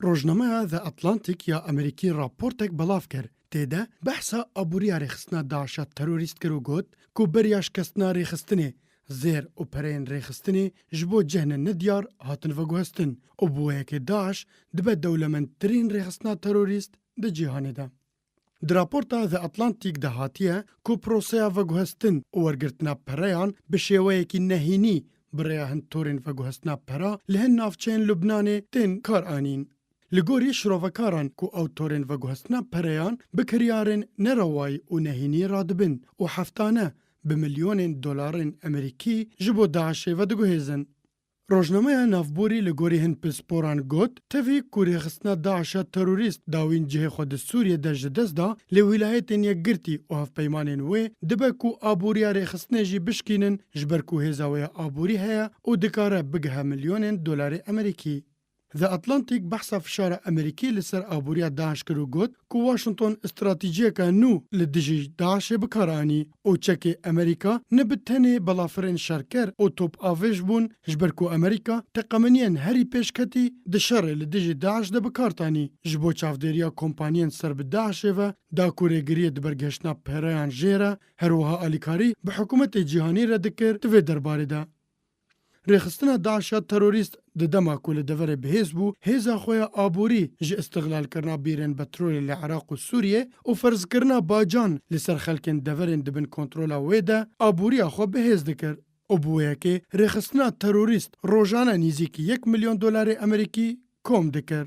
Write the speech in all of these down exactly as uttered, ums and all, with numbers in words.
Rojnameya The Atlantic ya Amerîkî raportek belav kir. Tê de behsa aboriya rêxistina DAIŞa terorîst kir û got ku beriya şikestina rêxistinê, zêr û pereyên rêxistinê ji bo cihne nediyar hatin veguhestin û bi wê yekê DAIŞ dibe dewlemendtirîn rêxistina terorîst di cîhanê de. Di raporta The Atlantic de hatiye ku proseya veguhestin û wergirtina pereyan bi şêweyekî nehînî bi rêya hin torên veguhestina pera li hin navçeyên Lubnanê tên kar anîn. Li gorî şirovekaran ku ew torên veguhestina pereyan bi kiryarên nerewayî û nehînî radibin û heftane bi milyonên dolarên Amerîkî ji bo DAIŞê vediguhêzin. Rojnameya navborî li gorî hin pisporan got, tevî ku rêxistina DAIŞa terorîst dawîn cihê xwe di Sûriyê de ji dest da, li Wîlayetên Yekgirtî û hevpeymanên wê dibe ku aboriya rêxistinê jî bişkînin, ji ber ku hêza wê ya aborî heye û dikare bigihe milyonên dolarê Amerîkî. The Atlantic behsa fişara Amerîkî li ser aboriya DAIŞ kir û got ku Washington stratejiyeke nû li dijî DAIŞê bi kar anî û çekê Amerîka ne bi tenê balafirên şerker û top avêj bûn, ji ber ku Amerîka teqemeniyên herî pêşketî di şerê li dijî DAIŞ de bi kar tanî. Ji bo çavdêriya kompaniyên ser bi DAIŞê ve da ku rêgiriyê di bergehiştina pereyan jê re, her wiha alîkarî bi hikûmetê cîhanî re dikir di vê derbarê de. Rêxistina DAIŞa terorîst di dema ku li deverê bihêz bû, hêza xwe ya aborî ji îstixlalkirina bîrên petrolê li Iraq û Sûriyê û ferzkirina bacan li ser xelkên deverên di bin kontrola wê de aboriya xwe bihêz dikir û bi wê yekê rêxistina terorîst rojane nêzîkî yek milyon dolarê Amerîkî kom dikir.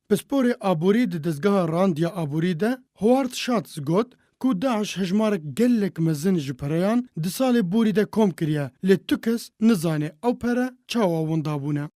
Pisporê aborî di dezgeha randiya aborî de Howard Schultz got ku DAIŞ hejmarek gelek mezin ji pereyan di salê borî de kom kiriye, lê tu kes nizane ew pere çawa winda bûne.